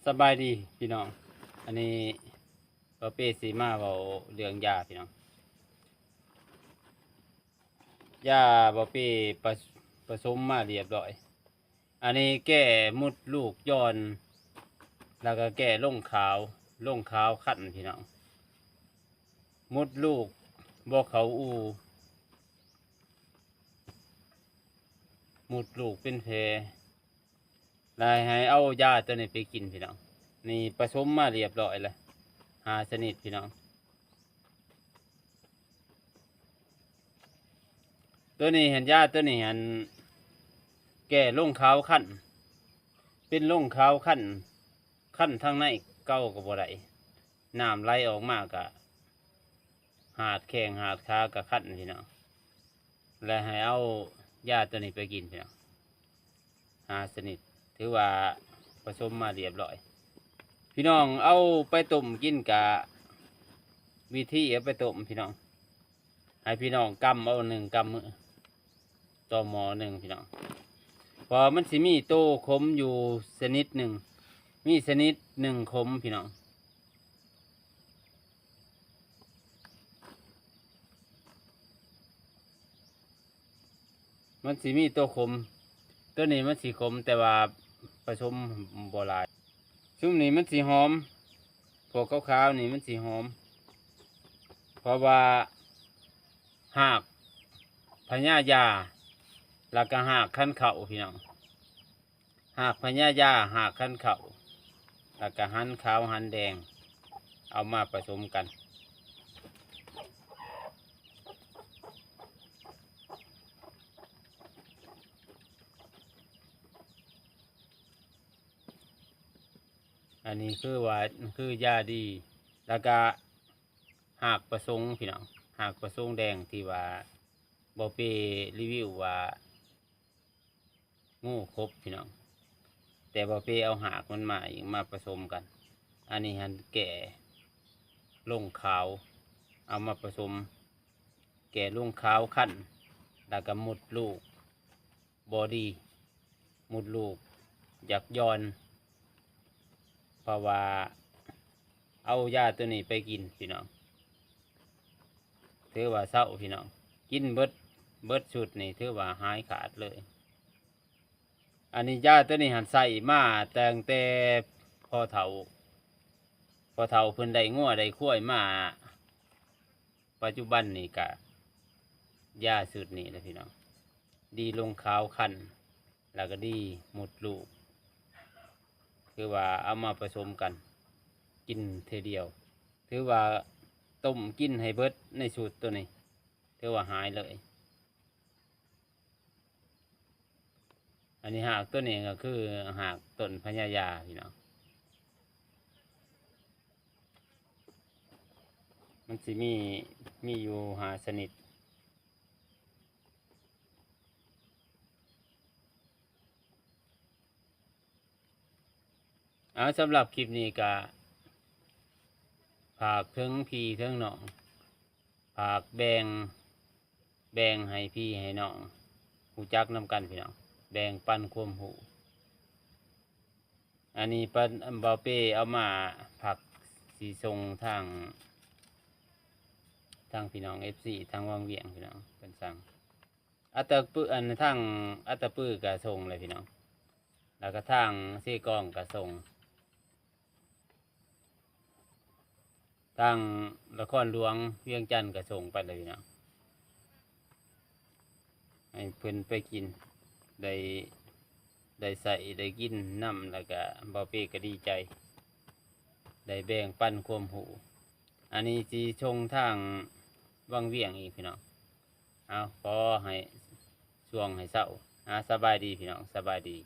ສະບາຍດີພີ່ນ້ອງ, ອັນນີ້ບ່າວເປ້ຊິມາເວົ້າເລື່ອງຢາພີ່ນ້ອງ. ຢາບ່າວເປ້ປະ ປະສົມມາລຽບລ້ອຍ. ອັນນີ້ແກ້ມົດລູກຢ່ອນ ແລ້ວກໍແກ້ລົງຂາວ, ລົງຂາວຄັນພີ່ນ້ອງ. ມົດລູກບໍ່ເຂົ້າອູ່, ມົດລູກເປັນແຜ. ແລ້ວໃຫ້ເອົາຢາຕົວນີ້ໄປກິນພີ່ນ້ອງ. ນີ້ປະສົມມາລຽບລ້ອຍແລ້ວ ຫ້າຊະນິດພີ່ນ້ອງ. ຕົວນີ້ຫັ້ນ ຢາຕົວນີ້ຫັ້ນ ແກ້ລົງຂາວຄັນ, ເປັນລົງຂາວຄັນ, ຄັນທາງໃນເກົາກໍບໍ່ໄດ້, ນ້ຳໄຫຼອອກມາກໍ ຫາດແຂ້ງຫາດຂາກະຄັນພີ່ນ້ອງ. ແລະໃຫ້ເອົາຢາຕົວນີ້ໄປກິນພີ່ນ້ອງ, ຫ້າຊະນິດ ຖືວ່າປະສົມມາລຽບລ້ອຍ. ພີ່ນ້ອງເອົາໄປຕົ້ມກິນກະ ວິທີເອົາໄປຕົ້ມພີ່ນ້ອງ, ໃຫ້ພີ່ນ້ອງກຳເອົາໜຶ່ງກຳມືຕໍ່ໝໍ້ໜຶ່ງພີ່ນ້ອງ. ເພາະມັນຊິມີໂຕຂົມຢູ່ຊະນິດໜຶ່ງ, ມີຊະນິດໜຶ່ງຂົມພີ່ນ້ອງ. ມັນຊິມີຕົວຂົມ, ຕົວນີ້ມັນຊິຂົມ ແຕ່ວ່າປະສົມບໍ່ຫຼາຍ. ຊຸມນີ້ມັນຊິຫອມ, ພວກຂາວໆນີ້ມັນຊິຫອມ ເພາະວ່າຮາກພະຍາຢາ ແລ້ວກໍຮາກຄັນເຂົ້າພີ່ນ້ອງ. ຮາກພະຍາຢາ, ຮາກຄັນເຂົ້າ, ແລ້ວກະຫັນຂາວຫັນແດງ ເອົາມາປະສົມກັນ. ອັນນີ້ຄືວ່າ ຄືຢາດີ. ແລ້ວກະຮາກປະສົງພີ່ນ້ອງ, ຮາກປະສົງແດງທີ່ວ່າບ່າວເປ້ຣີວິວວ່າ ງູຂົບພີ່ນ້ອງ, ແຕ່ວ່າເປ້ເອົາຮາກມັນມາອີກ ມາປະສົມກັນ. ອັນນີ້ຫັ້ນແກ້ລົງຂາວ ເອົາມາປະສົມ, ແກ້ລົງຂາວຄັນ ແລ້ວກໍມົດລູກບໍ່ດີ, ມົດລູກຢາກຢ່ອນ. ເພາະວ່າເອົາຢາຕົວນີ້ໄປກິນພີ່ນ້ອງ ຖືວ່າເຊົາພີ່ນ້ອງ, ກິນເບິດ ເບິດຊຸດນີ້ຖືວ່າຫາຍຂາດເລີຍ. ອັນນີ້ຢາຕົວນີ້ຫັ້ນໃຊ້ມາຕັ້ງແຕ່ພໍ່ເຖົ້າ ພໍ່ເຖົ້າເພິ່ນໄດ້ງົວໄດ້ຄວາຍມາ, ປັດຈຸບັນນີ້ກະຢາຊຸດນີ້ແຫຼະພີ່ນ້ອງ, ດີລົງຂາວຄັນ ແລ້ວກໍດີມົດລູກ. ຄືວ່າເອົາມາປະສົມກັນກິນເທື່ອດຽວ, ຖືວ່າຕົ້ມກິນໃຫ້ເບິດໃນຊຸດໂຕນີ້ ຖືວ່າຫາຍເລີຍ. ອັນນີ້ຮາກໂຕນີ້ກໍຄືຮາກຕົ້ນພະຍາຢາພີ່ນ້ອງ, ມັນຊິມີ ມີຢູ່ຫ້າຊະນິດ. ເອົາ ສຳລັບຄລິບນີ້ກະຝາກເຖິງພີ່ເຖິງນ້ອງ, ຝາກແບ່ງ ແບ່ງໃຫ້ພີ່ໃຫ້ນ້ອງຮູ້ຈັກນຳກັນພີ່ນ້ອງ, ແບ່ງປັນຄວາມຮູ້. ອັນນີ້ປະ ບ່າວເປ້ເອົາມາ ຜັກຊິສົ່ງທາງ ທາງພີ່ນ້ອງເອັຟຊີ ທາງວັງວຽງພີ່ນ້ອງ ເພິ່ນສັ່ງ. ອັດຕະປື ອັນ ທາງອັດຕະປືກະສົ່ງແລ້ວພີ່ນ້ອງ, ແລ້ວກະທາງເຊກອງກະສົ່ງ, ທາງນະຄອນຫຼວງວຽງຈັນກະສົ່ງໄປແລ້ວພີ່ນ້ອງ, ໃຫ້ເພິ່ນໄປກິນ ໄດ້ ໄດ້ໃຊ້ໄດ້ກິນນຳ, ແລ້ວກະບ່າວເປ້ກະດີໃຈ ໄດ້ແບ່ງປັນຄວາມຮູ້. ອັນນີ້ຊິສົ່ງທາງວັງວຽງອີກພີ່ນ້ອງ. ເອົາ ຂໍໃຫ້ຊ່ວງໃຫ້ເຊົາ. ອາ ສະບາຍດີພີ່ນ້ອງ, ສະບາຍດີ.